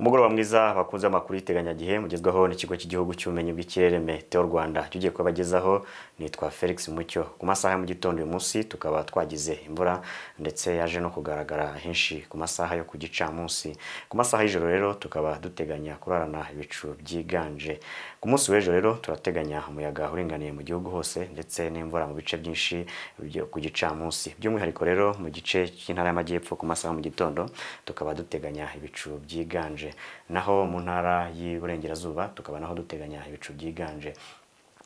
Umugoroba mwiza bakunze amakuru y'iteganyagihe mugezwaho n'ikigo cy'igihugu cy'ubumenyi bw'ikirere Meteo Rwanda. Tugiye kubagezaho nitwa Felix Mucyo. Ku masaha ya mu gitondo uyu munsi tukaba twagize imvura ndetse yaje no kugaragara henshi ku masaha yo ku gicamunsi. Ku masaha y'ijoro rero tukaba duteganya kurarana ibicu byiganje. Ku munsi w'ejo rero turateganya umuyaga uringaniye mu gihugu hose ndetse n'imvura mu bice byinshi byo ku gicamunsi. By'umwihariko rero mu gice cy'intara y'Amajyepfo ku masaha mu gitondo tukaba duteganya ibicu byiganje. Naho mu ntara y'Iburengerazuba tukaba naho duteganya ibicu byiganje.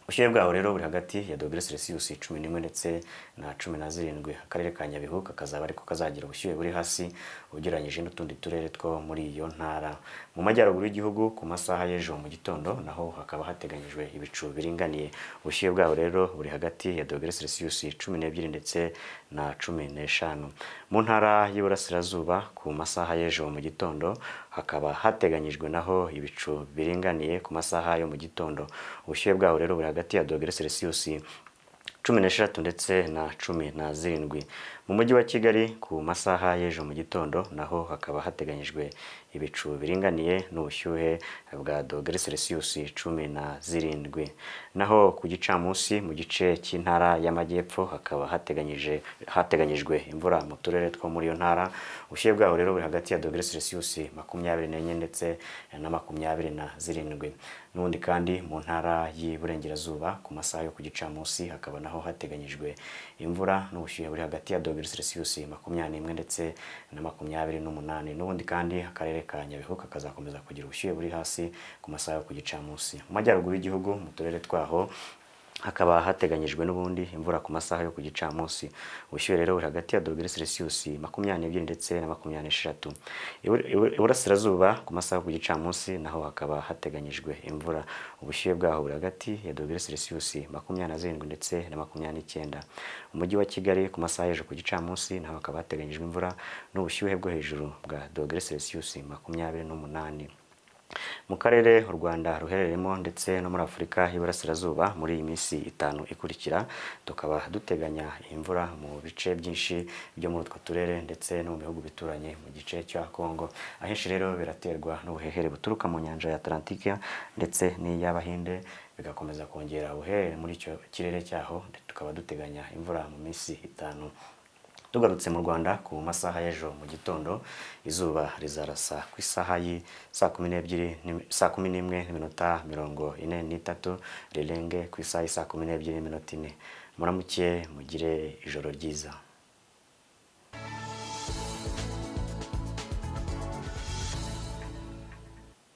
Ubushyuhe bwaho rero buri hagati ya dogere Celsius 11 ndetse na 17. Akarere ka Nyabihu kakazaba ariko kazagira ubushyuhe buri hasi ugereranyije n'utundi turere two muri iyo ntara. Mu majyaruguru y'igihugu ku masaha y'ejo mu gitondo naho hakaba hateganyijwe ibicu biringaniye. Ubushyuhe bwaho rero buri hagati ya dogere Celsius 12 ndetse na 15. Mu ntara y'Iburasirazuba ku masaha y'ejo mu gitondo hakaba hateganyijwe naho ibicu biringaniye ku masaha yo mu gitondo. Ubushyuhe bwaho rero buri hagati ya dogere Celsius 13 ndetse na 17. Mu mujyi wa Kigali ku masaha y'ejo mu gitondo naho hakaba hateganyijwe ibicu biringaniye n'ubushyuhe bwa dogere Celsius 17. Naho ku gicamunsi mu gice cy'intara y'Amajyepfo hakaba hateganyijwe imvura mu turere two muri iyo ntara. Ubushyuhe bwaho rero buri hagati ya dogere Celsius 24 ndetse na 27. N'ubundi kandi mu ntara y'Iburengerazuba ku masaha yo ku gicamunsi hakaba naho hateganyijwe imvura n'ubushyuhe buri hagati ya dogere Celsius 21 ndetse na 28. N'ubundi kandi akarere ka Nyabihu kakazakomeza kugira ubushyuhe buri hasi ku masaha yo ku gicamunsi. Mu majyaruguru y'igihugu mu turere twaho hakaba hateganyijwe n'ubundi imvura ku masaha yo ku gicamunsi. Ubushyuhe rero buri hagati ya dogere Celsius 22 ndetse na 23. Iburasirazuba ku masaha yo ku gicamunsi naho hakaba hateganyijwe imvura. Ubushyuhe bwaho buri hagati ya dogere Celsius 27 ndetse na 29. Umujyi wa Kigali ku masaha y'ejo ku gicamunsi naho hakaba hateganyijwe imvura n'ubushyuhe bwo hejuru bwa dogere Celsius 28. Mu karere u Rwanda ruherereyemo ndetse no muri Afurika y'Iburasirazuba muri iyi minsi 5 ikurikira tukaba duteganya imvura mu bice byinshi byo muri utwo turere ndetse no mu bihugu bituranye mu gice cya Congo. Ahenshi rero biraterwa n'ubuhehere buturuka mu nyanja ya Atlantique ndetse n'iy'Abahinde, bigakomeza kongera ubuhehere muri icyo kirere cyaho. Tukaba duteganya imvura mu minsi 5. Tugarutse mu Rwanda ku masaha y'ejo mu gitondo izuba rizarasa ku isaha y'i saa kumi n'ebyiri saa kumi n'imwe n'iminota 43, rirenge ku isaha y'i saa 12:04. Muramuke mugire ijoro ryiza.